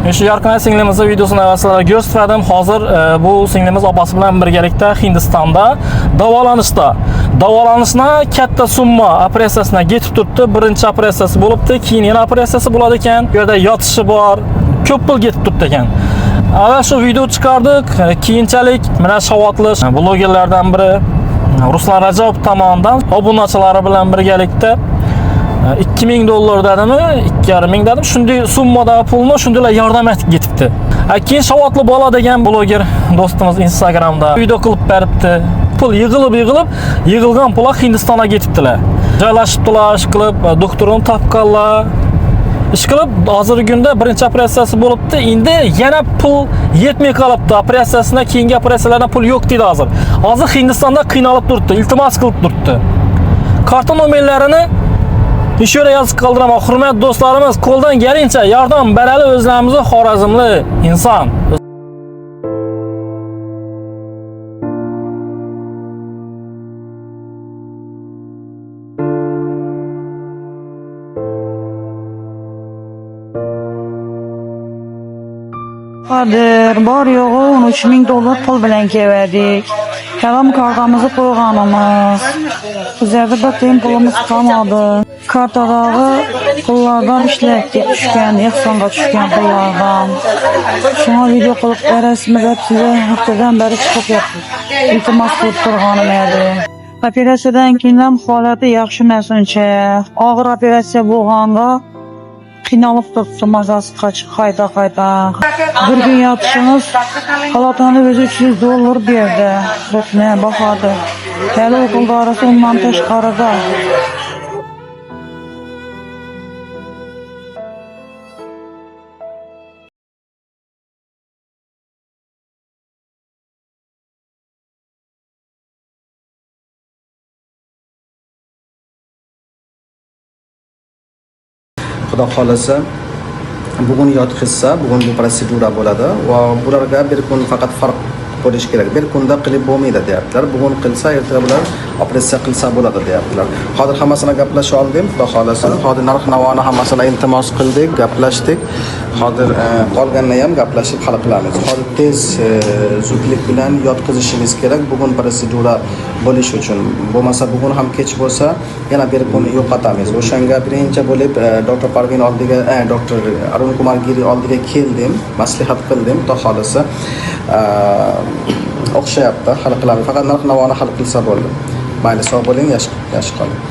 Shu Yorqin singlimizni videosini sizlarga ko'rsatdim. Hozir bu singlimiz opasi bilan birgalikda Hindistonda davolanishda. Davolanishna katta summa operatsiyasina ketib turibdi. Birinchi operatsiyasi bo'libdi, keyin yana operatsiyasi bo'ladi ekan. Bu yerda yotishi bor, ko'p pul ketib turibdi ekan. Avval shu video chiqardik, keyinchalik mana savodli blogerlardan biri Ruslan Rajabov tomonidan obunachilari bilan birgalikda 2000 dollar dedimi, 2,5 ming dedim. Shunday summada pulni shundaylar yordam etib ketibdi. Keyin Savodli bola degan bloger do'stimiz Instagramda video qilib beribdi. Pul yig'ilib yig'ilib, yig'ilgan pullar Hindistonga ketibdilar. Joylashibdilar, ish qilib, doktorini topganlar. Ish qilib, hozirgi kunda birinchi operatsiyasi bo'libdi. Endi yana pul yetmay qolibdi. Operatsiyasidan keyingi operatsiyalardan pul yo'q deydi hozir. Hozir Hindistonda qiynalib turibdi, iltimos qilib turibdi. Karta nomerlarini shu yerga yozib qoldiraman. Hurmatli do'stlarimiz, qo'ldan kelincha yordam berali o'zlarimizni Xorazmli inson. Qodir, bor yo'g'i 13 ming dollar pul bilan keldik. Kalam kartamizni qo'yganimiz. Bizlarda bir tiyin pulimiz qolmadi. Kartadagi pullardan ishlab tushgan, ehsonga tushgan pullardan. Shunga video qilib berasizmi deb sizni haftadan beri chiqib iltimos qilib turganim edi. Operatsiyadan keyin ham holati yaxshi emas uncha. Og'ir operatsiya bo'lganda qiynalib turibdi, mazasi qochib qayta qayta. Bir kun yotishimiz palatani o'zi 300 dollar berdi. Ne bahodir. Hali o'quv dorisi undan tashqarida. Xudo xohlasa bugun yotqizsa, bugun bu prosedura bo'ladi va bularga bir kun faqat farq qo'yish kerak. Bir kunda qilib bo'lmaydi deyaptilar. Bugun qilsa, ertaga bular operatsiya qilsa bo'ladi deyaptilar. Hozir hammasini gaplashib oldim, Xudo xohlasa. Hozir narx navoni hammasini iltimos qildik, gaplashdik. Hozir qolganini ham gaplashib hal qilamiz. Hozir tez zudlik bilan yotqizishimiz kerak bugun prosedura bo'lishi uchun. Bo'lmasa bugun ham kech bo'lsa, yana bir kun yo'qotamiz. O'shanga birinchi bo'lib doktor Parvin oldiga, doktor Arun Kumar Giri oldiga keldim, maslahat qildim. Xudo xohlasa o'xshayapti, hal qilamiz. Faqat narx navoni hal qilsa bo'ldi. Mayli, sog' bo'ling, yaxshi qoling.